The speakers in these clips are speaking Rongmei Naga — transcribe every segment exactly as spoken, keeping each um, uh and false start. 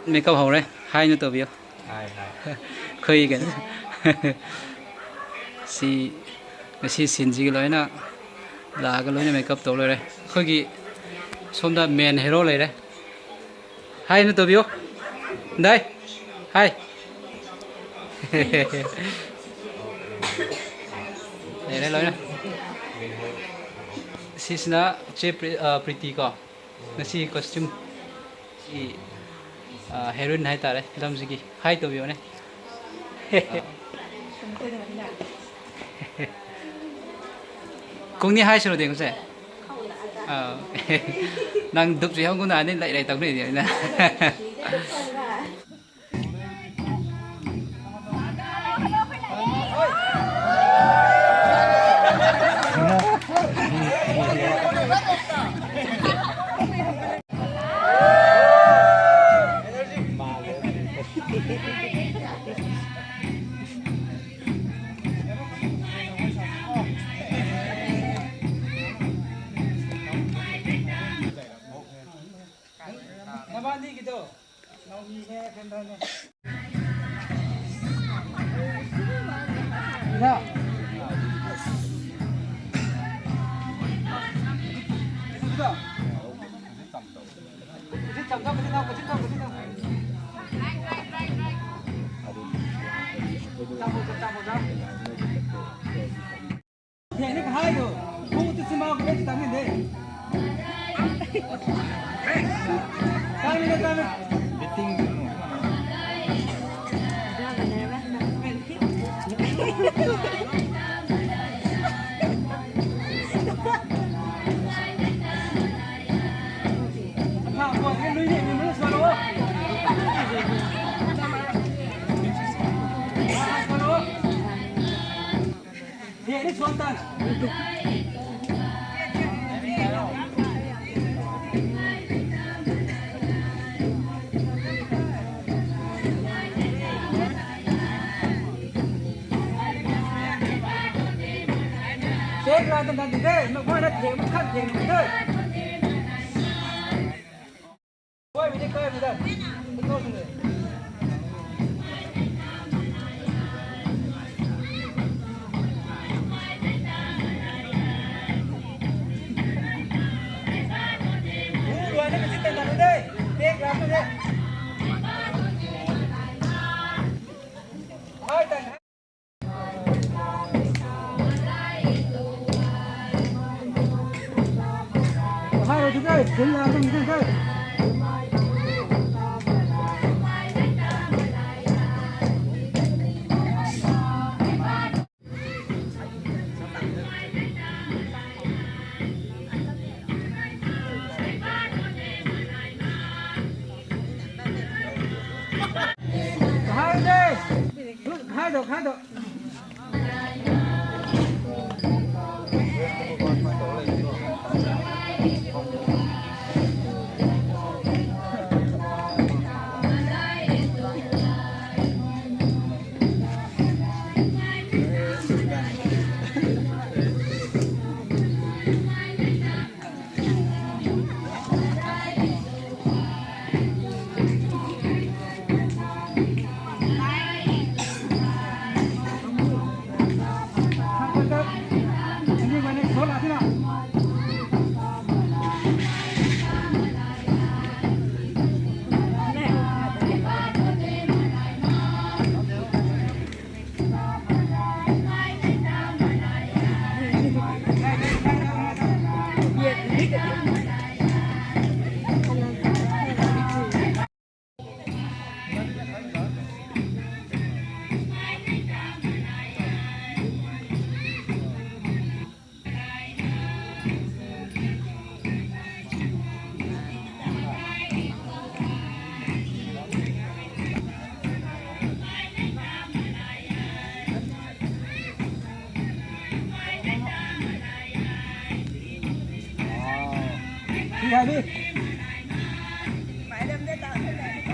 Makeup hou re, hi na tobio. Hi, hi. Khui kan. Si, si sinji loina, la ka loina makeup tou lo re. Khui ki, somda main hero le re. Hi na tobio. Dai. Hi. Lei re loina. Sisna che Pri-, uh, Pretty ko. Nasi costume. Si, uh, heroine hai tare. Film sigi. Hi tobio ne. Kung ni hi suru ding se. Ah. Nang dup si hong kung na ni lai lai tak ni dia na. Theng ni kahai do. Pu tu sima ko de tang de. Tang ni, tang ni.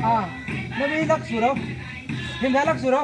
Ah, nabi lak suro. Hinda lak suro.